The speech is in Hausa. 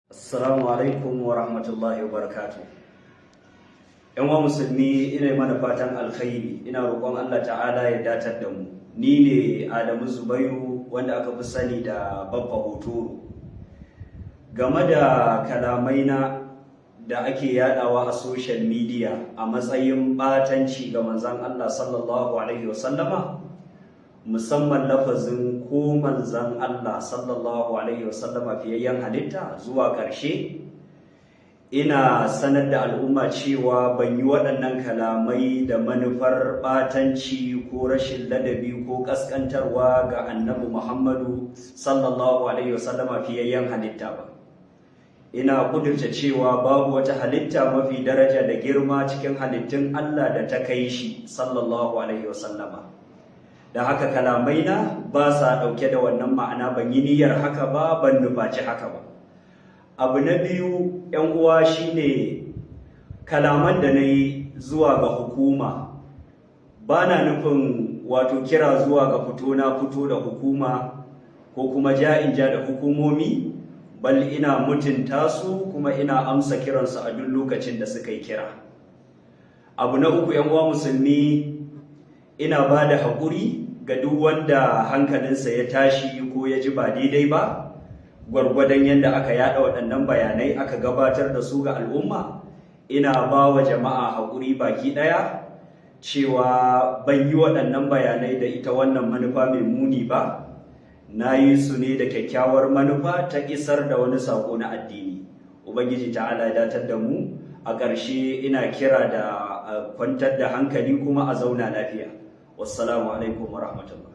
Assalamu alaikum wa rahmatullahi wa barakatuh. ‘Yan uwa musulmi, ina mana fatan alkhairi, ina roƙon Allah Ta'ala ya datar da mu. Ni ne Adamu Zubairu, wanda aka fi sani da Babba Hotoro. Game da kalamai na da ake yadawa a social media a matsayin batanci ga manzon Allah sallallahu alaihi wasallama, musamman lafazin "ko manzan Allah sallallahu alaihi wasallama fiyayyen halitta" zuwa ƙarshe, ina sanar da al'umma cewa ban yi waɗannan kalamai da manufar ɓatanci ko rashin ladabi ko ƙasƙantarwa ga Annabi Muhammadu sallallahu alaihi wasallama fiyayyen halitta ba. Ina ƙudurta cewa babu wata halitta mafi daraja da girma cikin halittun Allah da ta kai shi sallallahu alaihi wasallama. Da haka kalamai na ba sa ɗauke da wannan ma'ana. Ban yi niyyar haka ba, ban nufaci haka ba. Abu na biyu, 'yan uwa, shine kalaman da na yi zuwa ga hukuma, ba na nufin wato kira zuwa ga fito na fito da hukuma ko kuma ja in ja da hukumomi, bal ina mutunta su kuma ina amsa kiransu a duk lokacin da suka yi kira. Abu na uku, 'yan uwa musulmi, ina ba da haƙuri ga duk wanda hankalinsa ya tashi ko ya ji ba daidai ba gwargwadon yadda aka yada waɗannan bayanai, aka gabatar da su ga al'umma. Ina ba wa jama'a haƙuri baki ɗaya cewa ban yi waɗannan bayanai da ita wannan manufa mai muni ba. Na yi su ne da kyakkyawar manufa ta isar da wani saƙo na addini. Ubangiji Ta'ala ya datar da mu. A ƙarshe, ina kira da kwantar da hankali kuma a zauna lafiya. Wassalamu alaikum wa rahmatullah.